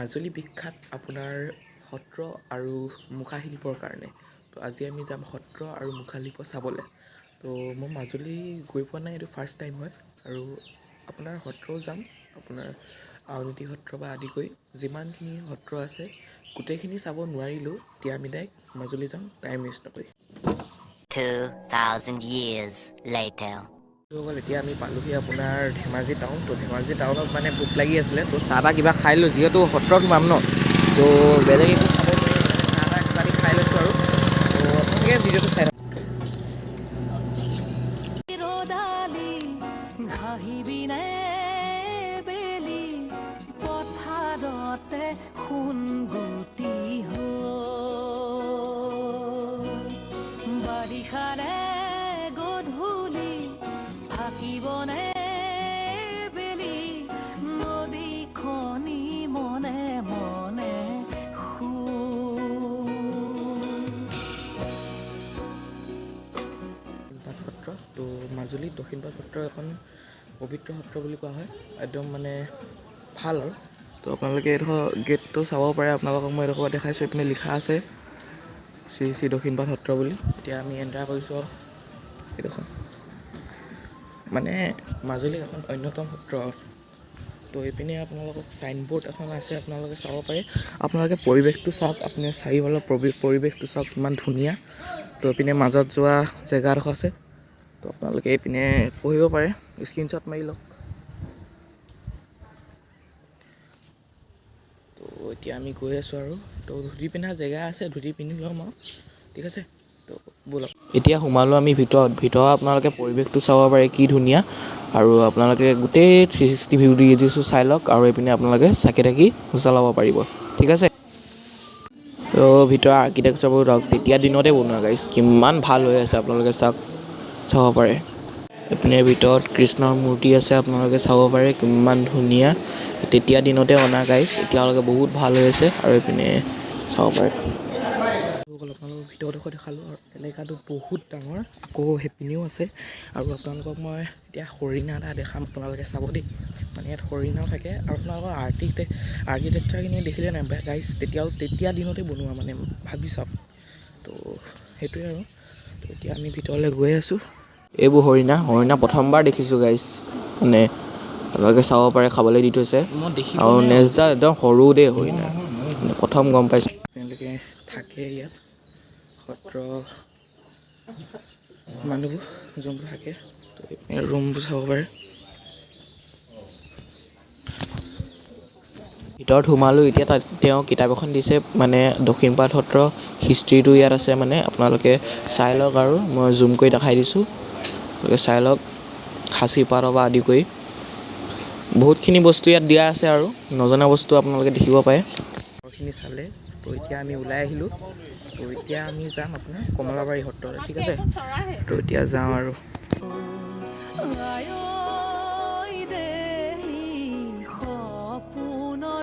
মাজুলী বিখ্যাত আপোনাৰ সত্ৰ আৰু মুখাশিল্পৰ কাৰণে। তো আজি আমি যাম সত্ৰ আৰু মুখাশিল্প চাবলৈ। তো মই মাজুলী গৈ পোৱা নাই, এইটো ফাৰ্ষ্ট টাইম হয়। আৰু আপোনাৰ সত্ৰও যাম, আপোনাৰ আউনীআটী সত্ৰ বা আদি কৰি যিমানখিনি সত্ৰ আছে গোটেইখিনি চাব নোৱাৰিলেও এতিয়া আমি ডাইৰেক্ট মাজুলী যাম, টাইম ৱেষ্ট নকৰি। 2,000 years later. গ'ল। এতিয়া আমি পালোহি আপোনাৰ ধেমাজি টাউন। তো ধেমাজি টাউনত মানে ভোক লাগি আছিলে, তো চাহ তাহ কিবা খাই লোঁ, যিহেতু সত্ৰত সোমাম ন, তো বেলেগ একো খাব নোৱাৰি, সেইকাৰণে চাহ তাহ কিবা দি খাই লৈছোঁ আৰু। তো আপোনালোকে ভিডিঅ'টো চাই থাকক। ৰ'দালি হাঁহিবিনে বেলি পথাৰতে সোণগুটি হ'ল বাৰিষাৰে গধূলি থাকিবনে বেলি নদীখনি মনে মনে শুই। দক্ষিণপাট সত্ৰ। তো মাজুলীত দক্ষিণপাট সত্ৰ এখন পবিত্ৰ সত্ৰ বুলি কোৱা হয়, একদম মানে ভাল আৰু। তো আপোনালোকে এইডোখৰ গেটটো চাব পাৰে। আপোনালোকক মই এইডোখৰ দেখাইছোঁ, এইপিনে লিখা আছে শ্ৰী শ্ৰী দক্ষিণপাট সত্ৰ বুলি। এতিয়া আমি এণ্টাৰ কৰিছোঁ আৰু এইডোখৰ মানে মাজুলীৰ এখন অন্যতম সত্ৰ। তো এইপিনে আপোনালোকক চাইনবোৰ্ড এখন আছে, আপোনালোকে চাব পাৰে। আপোনালোকে পৰিৱেশটো চাওক, আপুনি চাৰিওফালৰ পৰিৱেশটো চাওক কিমান ধুনীয়া। তো এইপিনে মাজত যোৱা জেগা এডোখৰ আছে, তো আপোনালোকে এইপিনে পঢ়িব পাৰে, স্ক্ৰীনশ্বট মাৰি লওক। তো এতিয়া আমি গৈ আছোঁ আৰু। তো ধুতি পিন্ধা জেগা আছে, ধুতি পিন্ধি ল'ম আৰু, ঠিক আছে। তো ব'লক, এতিয়া সোমালোঁ আমি ভিতৰত। ভিতৰত আপোনালোকে পৰিৱেশটো চাব পাৰে কি ধুনীয়া। আৰু আপোনালোকে গোটেই 360 ভিউ দি দিছোঁ, চাই লওক। আৰু এইপিনে আপোনালোকে চাকি তাকি জ্বলাব পাৰিব, ঠিক আছে। তো ভিতৰৰ আৰ্কিটেকচাৰবোৰ চাওক, তেতিয়া দিনতে বনোৱা গাইজ, কিমান ভাল হৈ আছে, আপোনালোকে চাওক, চাব পাৰে। এইপিনে ভিতৰত কৃষ্ণৰ মূৰ্তি আছে, আপোনালোকে চাব পাৰে কিমান ধুনীয়া, তেতিয়া দিনতে অনা গাইজ, এতিয়ালৈকে বহুত ভাল হৈ আছে। আৰু এইপিনে চাব পাৰে আপোনালোকক ভিতৰডোখৰ দেখালোঁ। আৰু এলেকাটো বহুত ডাঙৰ, আকৌ সেইপিনেও আছে। আৰু আপোনালোকক মই এতিয়া হৰিণা এটা দেখাম, আপোনালোকে চাব দেই। মানে ইয়াত হৰিণাও থাকে। আৰু আপোনালোকৰ আৰ্কিটেকচাৰখিনি দেখিলে নাই গাইজ, তেতিয়া দিনতে বনোৱা, মানে ভাবি চাওক। তো সেইটোৱে আৰু। তো এতিয়া আমি ভিতৰলৈ গৈ আছোঁ। এইবোৰ হৰিণা, হৰিণা প্ৰথমবাৰ দেখিছোঁ গাইজ, মানে আপোনালোকে চাব পাৰে, খাবলৈ দি থৈছে। আৰু নেজডাল একদম সৰু দেই হৰিণা, মানে প্ৰথম গম পাইছোঁ। তেওঁলোকে থাকে ইয়াত, সত্ৰ মানুহবোৰ যোনবোৰ থাকে। তো ৰুমবোৰ চাব পাৰে। ভিতৰত সোমালোঁ এতিয়া, তাত তেওঁ কিতাপ এখন দিছে, মানে দক্ষিণপাট সত্ৰ হিষ্ট্ৰীটো ইয়াত আছে, মানে আপোনালোকে চাই লওক। আৰু মই জুম কৰি দেখাই দিছোঁ, আপোনালোকে চাই লওক। সাঁচিপাতৰ পৰা আদি কৰি বহুতখিনি বস্তু ইয়াত দিয়া আছে আৰু নজনা বস্তু আপোনালোকে দেখিব পাৰে। খিনি চালে। তো এতিয়া আমি ওলাই আহিলোঁ। তো এতিয়া আমি যাম আপোনাৰ কমলাবাৰী সত্ৰলৈ, ঠিক আছে। তো এতিয়া যাওঁ আৰু। আই